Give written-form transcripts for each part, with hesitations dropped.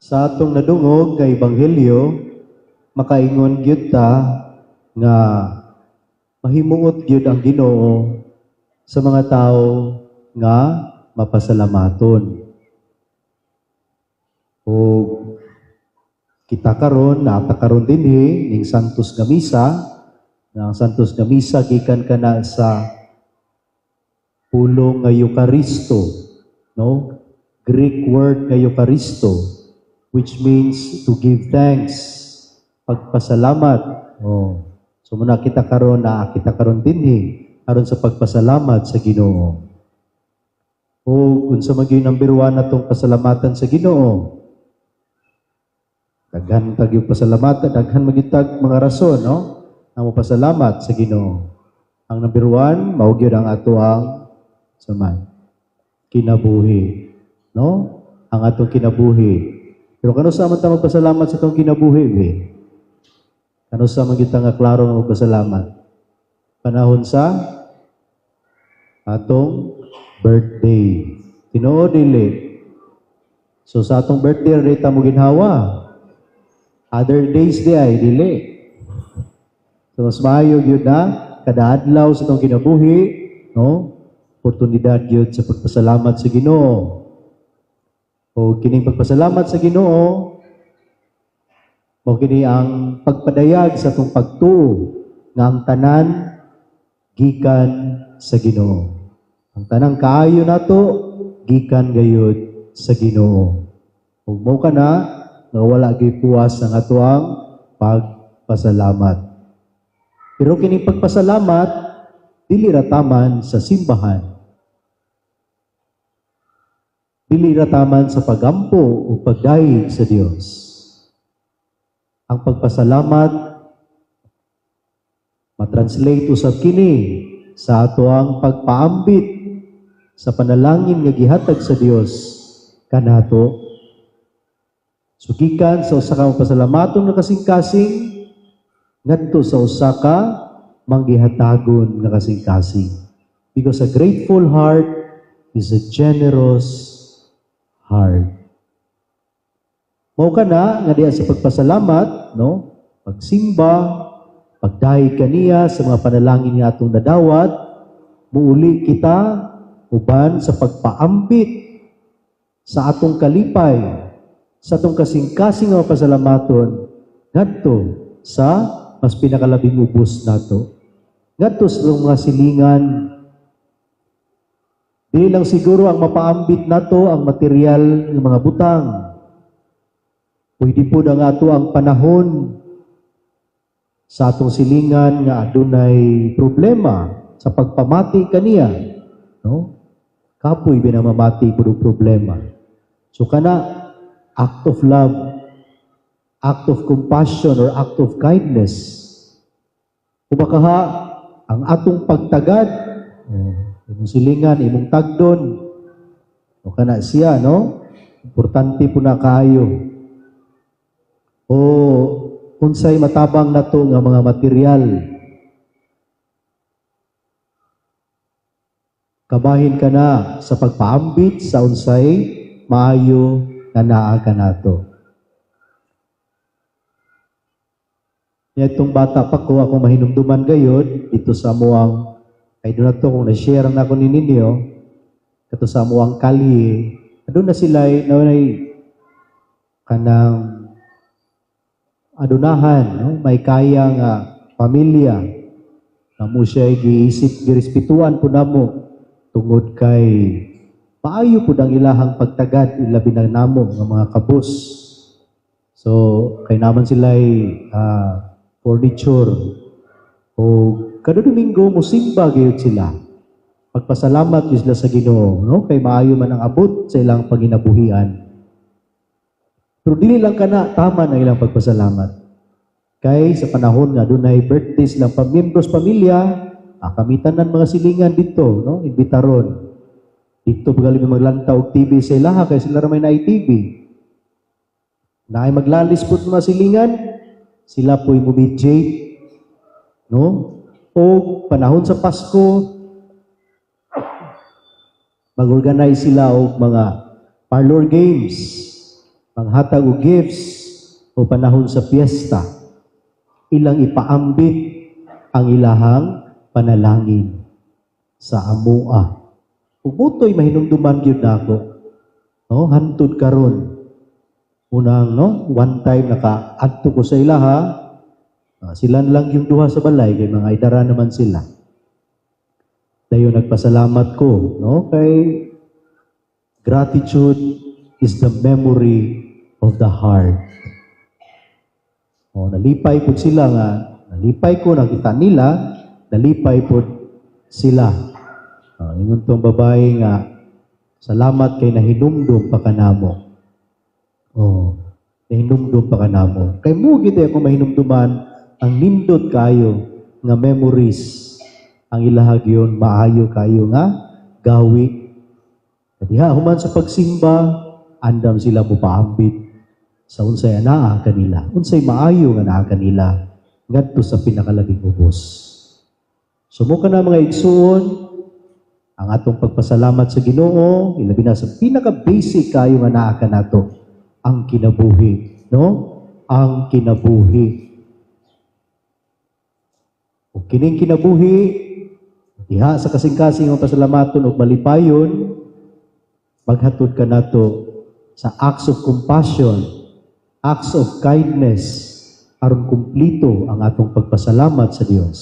Sa atong nadungog nga ebanghelyo, makaingon gyud ta nga mahimuot gyud ang Ginoo sa mga tao nga mapasalamaton. O kita karon, naa ta karon dinhi ning Santos nga Misa, nga ang Santos nga Misa gikan kana sa pulong nga Eucharisto, no? Greek word nga Eucharisto, which means to give thanks, pagpasalamat. Oh. So muna kita karon, naa kita karon dinhi aron sa pagpasalamat sa Ginoo. O unsa man gyud number one natong pasalamatan sa Ginoo? Daghan tag yung pasalamatan, daghan man gyud tag mga rason, no? Ang mopasalamat sa Ginoo. Ang number one, mao gyud ang atoang saman kinabuhi, no? Ang atong kinabuhi. Pero kanusa man ta magpasalamat sa atong kinabuhi, be? Kanusa man gyud ta nga klaro nga magpasalamat? Panahon sa atong birthday. Tinuod, dili? So sa atong birthday ra ta mo ginhawa. Other days di ay dili. So mas maayo gyud na kada adlaw sa atong kinabuhi, no? Oportunidad gyud sa pagpasalamat sa Ginoo. O kining pagpasalamat sa Ginoo, mao kini ang pagpadayag sa atong pagtuo nga ang tanan gikan sa Ginoo. Ang tanang kaayo nato gikan gayud sa Ginoo. Ug mao kana nga wala gyud puwas ang atoang pagpasalamat. Pero kining pagpasalamat dili ra taman sa simbahan. Dili ra taman sa pagampo o pagdayeg sa Dios. Ang pagpasalamat matranslate usab kini sa atoang pagpaambit sa panalangin nga gihatag sa Dios kanato. So gikan sa usa ka mapasalamaton nga kasing-kasing ngadto sa usa ka manggihatagon nga kasing-kasing. Because a grateful heart is a generous heart. Mao kana nga diha sa pagpasalamat, no? Pagsimba, pagdayeg kaniya sa mga panalangin nga atong nadawat, muuli kita uban sa pagpaambit sa atong kalipay, sa atong kasing-kasing nga pasalamaton ngadto sa mas pinakalabing ubos nato. Ngadto sa atong mga silingan. Dili lang siguro ang mapaambit nato ang material ng mga butang. Pwede po ang ato ang panahon sa atong silingan nga adunay problema sa pagpamati kaniya, no? Kapoy binamamati pud og problema. So kana act of love, act of compassion or act of kindness. Kung bakaha ang atong pagtagad, oh, imong silingan, imong tagdon, o kana siya, no? Importante po na kaayo. O unsay matabang nato nga mga material. Kabahin ka na sa pagpaambit sa unsay maayo nga naa kanato. Itong bata pa ko, ako mahinumduman gayod dito sa amuang, ay doon na to kung na-share na ako ni ninyo, kato sa amuang kalye, doon na sila na kanang adunahan, no? May kaya nga pamilya. Namo siya giisip, girespetuan po namo tungod kay maayo pud ang ilahang pagtagad, ilabi na namo nga mga kabus. So kay naman sila furniture o kada Domingo musimba gyud sila. Pagpasalamat gyud sila sa Ginoo, no? Kay maayo man ang abot sa ilang panginabuhian. Pero dili lang kana tama ang ilang pagpasalamat. Kay sa panahon nga dunay birthday silang pamiyembros pamilya, kami tanan mga silingan dito, no? Imbitaron. Dito pagaling maglantaw og TV sa ilaha kay sila ra may naay TV. Naay maglalis po mga silingan, sila po'y mo-mediate, no? O panahon sa Pasko, mag-organize sila og mga parlor games. Panghatag og gifts o panahon sa piyesta, ilang ipaambit ang ilahang panalangin sa amoa. Ug mao to'y mahinumduman gyud nako. No, hantud karon. Unang, no, one time naka adto ko sa ilaha, sila lang yung duha sa balay kay mga idara naman sila. Dayon nagpasalamat ko, no, kay gratitude is the memory of the heart. O, nalipay pud sila nga, nalipay ko, nakita nila, nalipay pud sila. O, ingon tong babae nga, "Salamat kay nahinumdum pa kanamo." O, nahinumdum pa kanamo. Kay mo gid ako mahinumduman ang nindot kayo nga memories ang ilahag yun, maayo kayo nga gawi. Kadiha human sa pagsimba, andam sila mo paambit sa unsay anaa kanila, unsay maayo nga naa kanila ngadto sa pinakalabing ubos. So mao kana, mga igsuon, ang atong pagpasalamat sa Ginoo, ilabi na sa pinaka-basic kayo nga naa kanato, ang kinabuhi, no? Ang kinabuhi. Ug kining kinabuhi, diha sa kasing-kasing ang pasalamaton ug malipayon, maghatod kanato sa acts of compassion, acts of kindness, aron kumplito ang atong pagpasalamat sa Dios.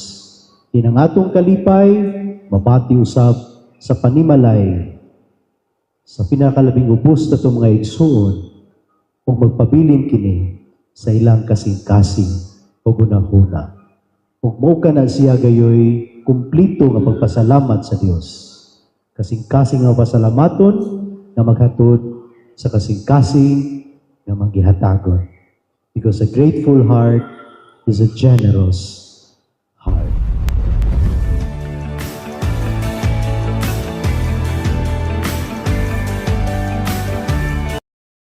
Kinang atong kalipay, mabati usab sa panimalay, sa pinakalabing ubos na mga igsuon, ug magpabilin kini sa ilang kasing-kasing o gunahuna. Ug mao kana siya gayoy kumplito nga pagpasalamat sa Dios. Kasing-kasing nga pasalamaton nga maghatod sa kasing-kasing nga manggihatagon. Because a grateful heart is a generous